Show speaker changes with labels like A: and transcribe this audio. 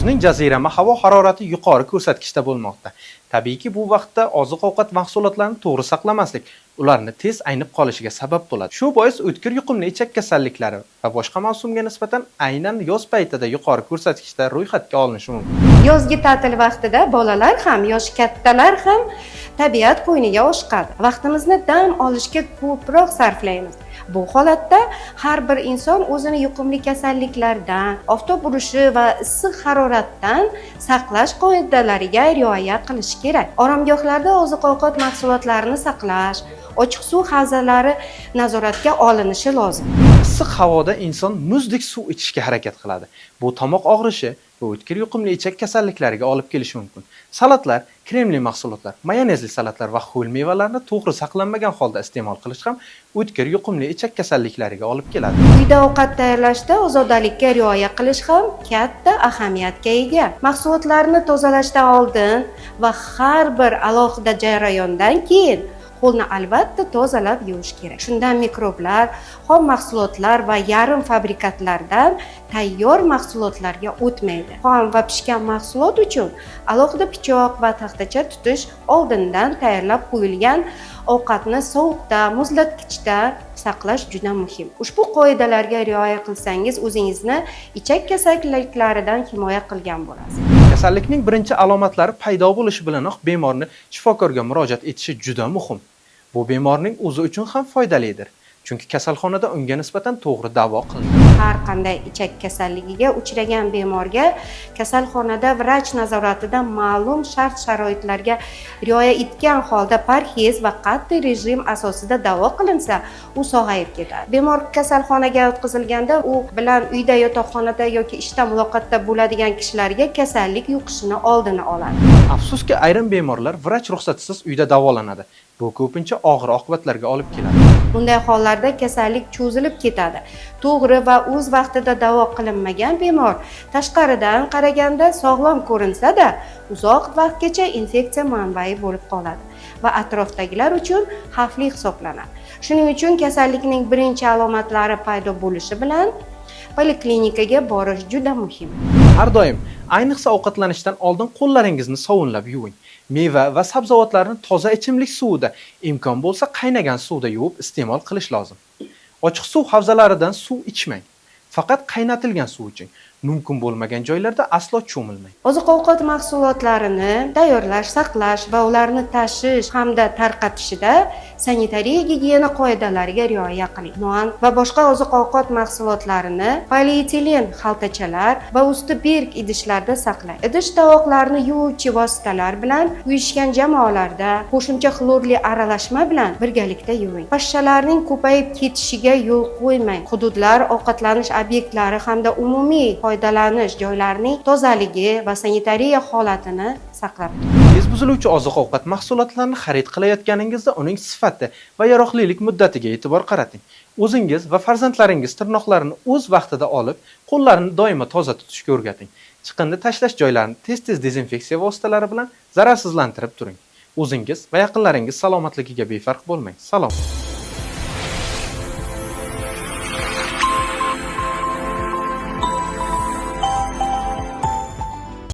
A: Yozning jazirama havo harorati yuqori ko'rsatkichda bo'lmoqda. Tabiiyki, bu vaqtda oziq-ovqat mahsulotlarini to'g'ri saqlamaslik ularni tez aynib qolishiga sabab bo'ladi. Shu bois o'tkir yuqumli ichak kasalliklari va boshqa mavsumga nisbatan aynan yoz paytida yuqori ko'rsatkichda ro'yxatga olinishi mumkin.
B: Yozgi ta'til vaqtida bolalar ham, yoshi kattalar ham tabiat qo'yniga oshiqadi. Vaqtimizni dam olishga ko'proq sarflaymiz. Bu holatda har bir inson o'zini yuqumli kasalliklardan, oftob urishi va issiq haroratdan saqlash qoidalariga rioya qilishi kerak. Oromgohlarda oziq-ovqat mahsulotlarini saqlash, ochiq suv havzalari nazoratga olinishi lozim.
A: Issiq havoda inson muzdek suv ichishga harakat qiladi. Bu tomoq og'rishi va o'tkir yuqumli ichak kasalliklariga olib kelishi mumkin. Salatlar, kremli mahsulotlar, mayonezli salatlar va ho'l mevalarni to'g'ri saqlanmagan holda iste'mol qilish ham o'tkir yuqumli ichak kasalliklariga olib keladi.
B: Uyda ovqat tayyorlashda ozodalikka rioya qilish ham katta ahamiyatga ega. Mahsulotlarni tozalashdan oldin va har bir alohida jarayondan keyin qo'lni albatta tozalab yuvish kerak. Shundan mikroblar xom mahsulotlar va yarim fabrikatlardan tayyor mahsulotlarga o'tmaydi. Xom va pishgan mahsulot uchun alohida pichoq va taxtacha tutish, oldindan tayyorlab qo'yilgan ovqatni sovuqda, muzlatgichda saqlash juda muhim. Ushbu qoidalarga rioya qilsangiz, o'zingizni ichak kasalliklaridan himoya qilgan bo'lasiz.
A: Kasallikning birinchi alomatlari paydo bo'lishi bilanoq bemorni shifokorga murojaat etishi juda muhim. Bu bemorning o'zi uchun ham foydalidir. Chunki kasalxonada unga nisbatan to'g'ri davo qilinadi.
B: Har qanday ichak kasalligiga uchragan bemorga kasalxonada vrach nazoratida ma'lum shart sharoitlarga rioya etgan holda parhez va qat'iy rejim asosida davo qilinsa, u sog'ayib ketadi. Bemor kasalxonaga yotqizilganda u bilan uyda, yotoqxonada yoki ishda muloqotda bo'ladigan kishilarga kasallik yuqishini oldini oladi.
A: Afsuski, ayrim bemorlar vrach ruxsatisiz uyda davolanadi. Bu ko'pincha og'ir oqibatlarga olib keladi.
B: Bunday hollarda kasallik cho'zilib ketadi. To'g'ri va o'z vaqtida davo qilinmagan bemor tashqaridan qaraganda sog'lom ko'rinsa-da, uzoq vaqtgacha infeksiya manbai bo'lib qoladi va atrofdagilar uchun xavfli hisoblanadi. Shuning uchun kasallikning birinchi alomatlari paydo bo'lishi bilan poliklinikaga borish juda muhim.
A: Har doim, ayniqsa ovqatlanishdan oldin qo'llaringizni sovunlab yuving. Meva va sabzavotlarni toza ichimlik suvida, imkon bo'lsa qaynagan suvda yuvib iste'mol qilish lozim. Ochiq suv havzalaridan suv ichmang. Faqat qaynatilgan suv iching. Mumkin bo'lmagan joylarda aslo cho'milmang.
B: Oziq-ovqat mahsulotlarini tayyorlash, saqlash va ularni tashish hamda tarqatishida sanitariya gigiyena qoidalariga rioya qiling. Non va boshqa oziq-ovqat mahsulotlarini polietilen xaltachalar va usti berk idishlarda saqlang. Idish tovoqlarni yuvuvchi vositalar bilan uyushgan jamoalarda qo'shimcha xlorli aralashma bilan birgalikda yuving. Pashshalarning ko'payib ketishiga yo'l qo'ymang. Hududlar, ovqatlanish obyektlari hamda umumiy foydalanish joylarining tozaligi va sanitariya holatini saqlab turing.
A: Tez buziluvchi oziq-ovqat mahsulotlarini xarid qilayotganingizda uning sifati va yaroqlilik muddatiga e'tibor qarating. O'zingiz va farzandlaringiz tirnoqlarini o'z vaqtida olib, qo'llarini doimo toza tutishga o'rgating. Chiqindi tashlash joylarini tez-tez dezinfeksiya vositalari bilan zararsizlantirib turing. O'zingiz va yaqinlaringiz salomatligiga befarq bo'lmang. Salom.